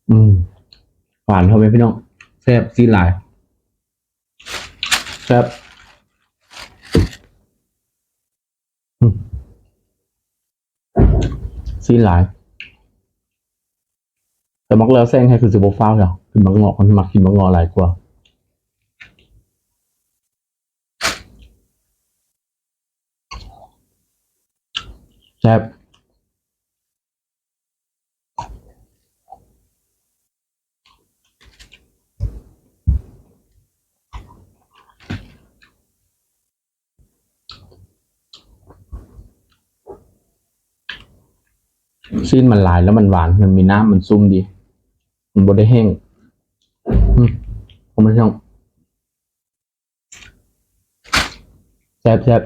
ອືມ ຫວານເຂົ້າໄປພີ່ນ້ອງ ແຊບ ຊີ້ນຫຼາຍ ແຊບ ອືມ ຊີ້ນຫຼາຍ ແຕ່ໝາກແລ້ວແຊງໃຫ້ຄືຊິບໍ່ຟ້າວເນາະ ກິນໝາກເງາະ ມັນມັກກິນໝາກເງາະຫຼາຍກວ່າ ແຊບ. ຊີ້ນມັນຫຼາຍແລ້ວມັນຫວານ ມັນມີນ້ຳ ມັນຊຸ່ມດີ ມັນບໍ່ໄດ້ແຫ້ງ ອືມ ເອົາມາຊ່ອງ ແຊບ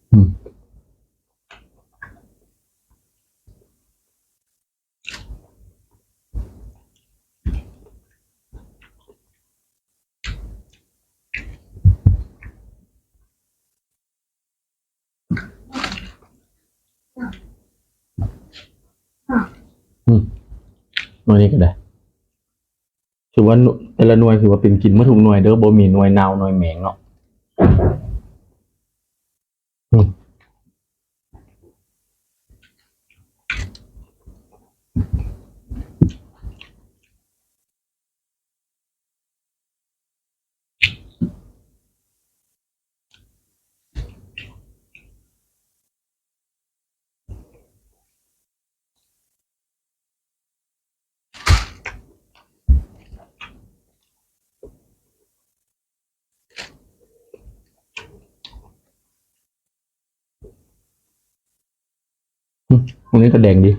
ໆ ອືມ. ອືມ ໜ່ວຍນີ້ກໍໄດ້ ຖືວ່າ ແຕ່ລະໜ່ວຍຖືວ່າເປັນກິນໝົດທຸກໜ່ວຍເດີ້ ບໍ່ມີໜ່ວຍເນົ່າໜ່ວຍແມງເນາະ ອືມ. ອືມ ອັນນີ້ກໍແດງດີ.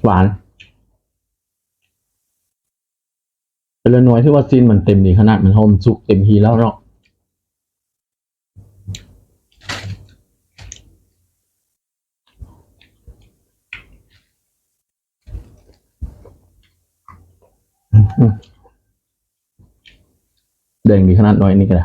ຫວານ ແຕ່ລະໜ່ວຍຖືວ່າຊີ້ນມັນເຕັມດີຂະໜາດ ມັນຫອມສຸກເຕັມທີ່ແລ້ວເນາະ. ອືມ ແດງດີຂະໜາດ ໜ່ວຍນີ້ກໍໄດ້.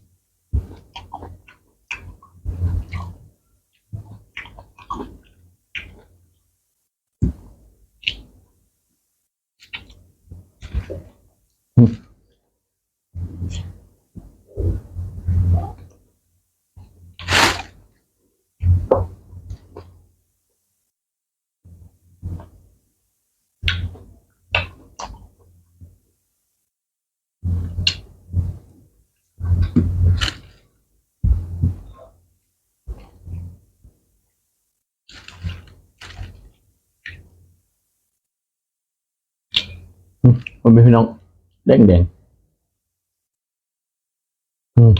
ອືມ ພໍ່ແມ່ພີ່ນ້ອງ ແດງໆ. ອືມ